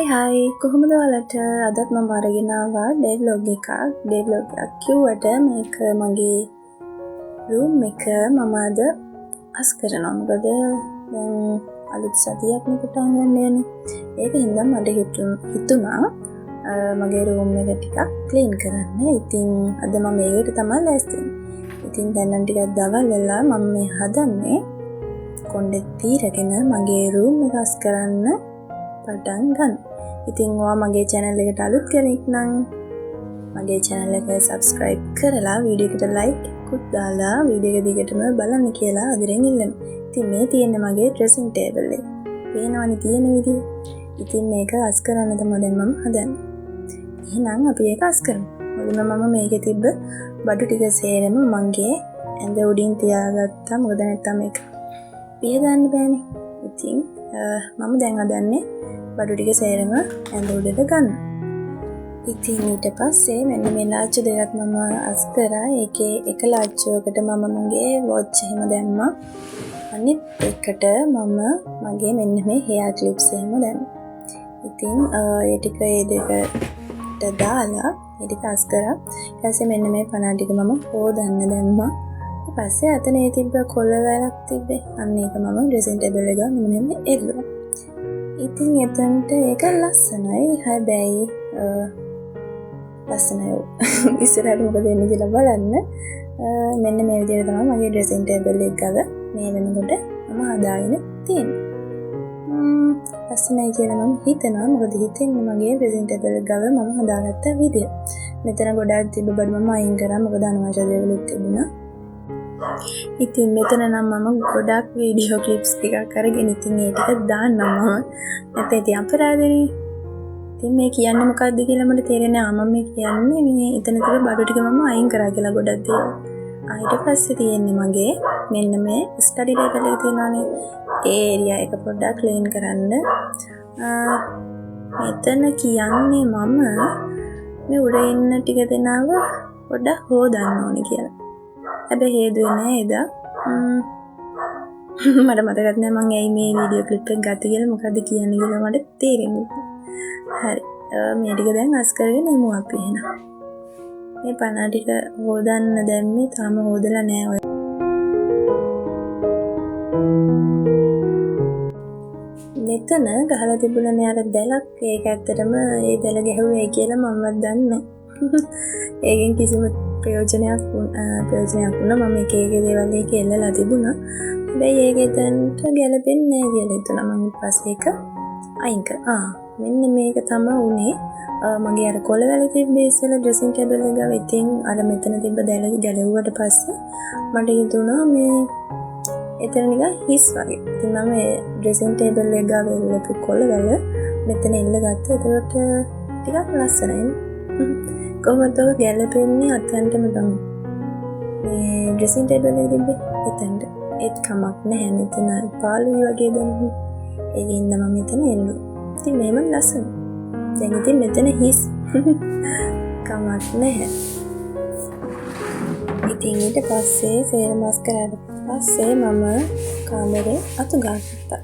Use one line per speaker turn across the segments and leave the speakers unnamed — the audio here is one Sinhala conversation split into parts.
හයි හයි කොහොමද ඔයාලට? අදත් මම අරගෙන ආවා ඩේ ව්ලොග් එකක්. ඩේ ව්ලොග් එකක් කිව්වට මේක මගේ රූම් එක මම අද අස් කරනවා. මොකද දැන් අලුත් සතියක් නේ පටන් ගන්න යන්නේ. ඒක හින්දා මට හිතුණා මගේ රූම් එක ටිකක් ක්ලීන් කරන්න. ඉතින් අද මම මේකට තමයි ලෑස්ති වෙන්නේ. ඉතින් දැන් නම් ටිකක් දවල් වෙලා මම මේ හදන්නේ කොණ්ඩේ තීරගෙන මගේ රූම් එක අස් කරන්න පටන් ගන්න. ඉතින් ඔයා මගේ channel එකට අලුත් කෙනෙක් නම් මගේ channel එක subscribe කරලා වීඩියෝ එකට like එකකුත් දාලා වීඩියෝ එක දිගටම බලන්න කියලා ආදරෙන් ඉල්ලනවා. ඉතින් මේ තියෙන්නේ මගේ dressing table එක. පේනවනේ තියෙන විදිය. ඉතින් මේක අස් කරන්න තමයි දැන් මම හදන්නේ. එහෙනම් අපි ඒක අස් කරමු. මුලින්ම මම මේකේ තිබ්බ බඩු ටික සේරම මගේ ඇඳ උඩින් තියාගත්තා. මොකද නැත්තම් මේක පිහදාන්න බෑනේ. ඉතින් මම දැන් හදන්නේ බඩු ටික සේරම ඇඳ උඩට ගන්න. ඉතින් ඊට පස්සේ මෙන්න මේ ලාච්චු දෙකක් මම අස් කරා. ඒකේ එක ලාච්චුවකට මම මගේ වොච් එහෙම දැම්මා. අනිත් එකට මම මගේ මෙන්න මේ හෙයාර් ක්ලිප්ස් එහෙම දැම්මා. ඉතින් ඒ ටික ඒ දෙකට දාලා ඒ ටික අස් කරා. ඊට පස්සේ මෙන්න මේ පනා ටික මම හොදන්න දැම්මා. ඊට පස්සේ අතන ඒ තිබ්බ කොළ වැලක් තිබ්බේ. අන්න ඒක මම ඩ්‍රෙසින් ටේබල් එක ගාව මෙන්න මෙහෙම එල්ලුවා. ඉතින් එතනට ඒක ලස්සනයි. හැබැයි ලස්සනයි ඔව්. ඉස්සරහට මොකද වෙන්නේ කියලා බලන්න. මෙන්න මේ විදිහට තමයි මගේ ඩ්‍රෙසින් ටේබල් එක ගාව මේ වෙනකොට මම හදාගෙන තියෙන්නේ. ලස්සනයි කියලා මම හිතනවා. මොකද හිතෙන්නේ මගේ ඩ්‍රෙසින් ටේබල් එක ගාව මම හදාගත්ත විදිය. මෙතන ගොඩාක් තිබ්බ බඩු මම අයින් කරා. මොකද අනවශ්‍ය දේවලුත් තිබුණා. ඉතින් මෙතන නම් මම ගොඩක් වීඩියෝ ක්ලිප්ස් ටිකක් අරගෙන ඉතින් ඒ ටික දාන්නම් මම. නැත්නම් ඉතින් අපරාධනේ. ඉතින් මේ කියන්නේ මොකද්ද කියලා මට තේරෙන්නේ නෑ. මම මේ කියන්නේ මේ එතන තිබ්බ බඩු ටික මම අයින් කරා කියලා ගොඩක් දේවල්. ඊට පස්සේ තියෙන්නේ මගේ මෙන්න මේ ස්ටඩි ටේබල් එක තියෙනවානේ. ඒ ඒරියා එක පොඩ්ඩක් ක්ලීන් කරන්න. මෙතන කියන්නේ මම මේ උඩ ඉන්න ටික දෙනාව පොඩ්ඩක් හොදන්න ඕනේ කියලා. හැබැයි හේතුවේ නෑ එදා. මට මතකත් නෑ මං ඇයි මේ වීඩියෝ ක්ලිප් එක ගත්තේ කියලා. මොකද්ද කියන්නේ කියලා මට තේරෙන්නේ නෑ. හරි. මේ ටික දැන් අස් කරගෙන එමු අපි එහෙනම්. මේ පනා ටික හොදන්න දැම්මේ තාම හොදලා නෑ ඔය. මෙතන ගහලා තිබුණනේ අර දැලක්. ඒක ඇත්තටම ඒ දැල ගැහුවේ කියලා මමවත් දන්නේ නෑ. ඒකෙන් කිසිම ප්‍රයෝජනයක් වුණා. මම එක එක දේවල් ඒක එල්ලලා තිබුණා. හැබැයි ඒක එතනට ගැලපෙන්නේ නෑ කියලා හිතුණා. මම ඊට පස්සේ ඒක අයින් කරා. මෙන්න මේක තමයි උනේ. මගේ අර කොළ වැල තිබ්බේ ඉස්සෙල්ලා ඩ්‍රෙසින් ටේබල් එක ගාව. ඉතින් අර මෙතන තිබ්බ දැල ගැලවුවට පස්සේ මට හිතුණා මේ එතන නිකන් හිස් වගේ. ඉතින් මම ඒ ඩ්‍රෙසින් ටේබල් එක ගාව එල්ලපු කොළ වැල මෙතන එල්ල ගත්තා. එතකොට ටිකක් ලස්සනයි. කොහොමද ඔක ගැලපෙන්නේ අතන්ටම තමයි. මේ ඩ්‍රෙසින් ටේබල් එක තිබ්බේ එතනට. ඒත් කමක් නැහැ. මෙතන පාළුයි වගේ දැනුනේ. ඒකින්ද මම මෙතන එල්ලුවා. ඉතින් මෙහෙම ලස්සනයි. දැන් ඉතින් මෙතන හිස්. කමක් නැහැ. ඉතින් ඊට පස්සේ සේරම අස් කරාට පස්සේ මම කාමරේ අතු ගාගත්තා.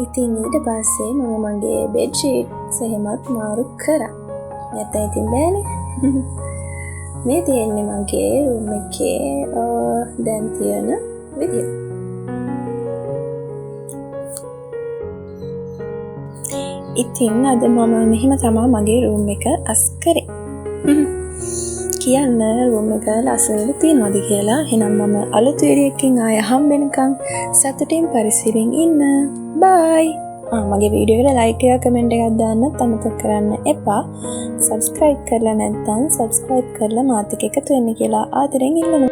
ඉතින් ඊට පස්සේ මම මගේ බෙඩ් ෂීට්ස් එහෙමත් මාරු කරා. නැත්නම් ඉතින් බෑනේ. මේ තියෙන්නේ මගේ රූම් එකේ දැන් තියෙන විදිය. ඉතින් අද මම මෙහෙම තමා මගේ රූම් එක අස් කරේ. කියන්න රූම් එක ලස්සනට තියෙනවද කියලා. එහෙනම් මම අලුත් වීඩියෝ එකකින් ආය හම්බෙනකන් සතුටින් පරිස්සමින් ඉන්න. බයි. මගේ වීඩියෝ එකට ලයික් එකක් කමෙන්ට් එකක් දාන්න අමතක කරන්න එපා. සබ්ස්ක්‍රයිබ් කරලා නැත්නම් සබ්ස්ක්‍රයිබ් කරලා මාත් එක්ක එකතු වෙන්න කියලා ආදරෙන් ඉල්ලනවා.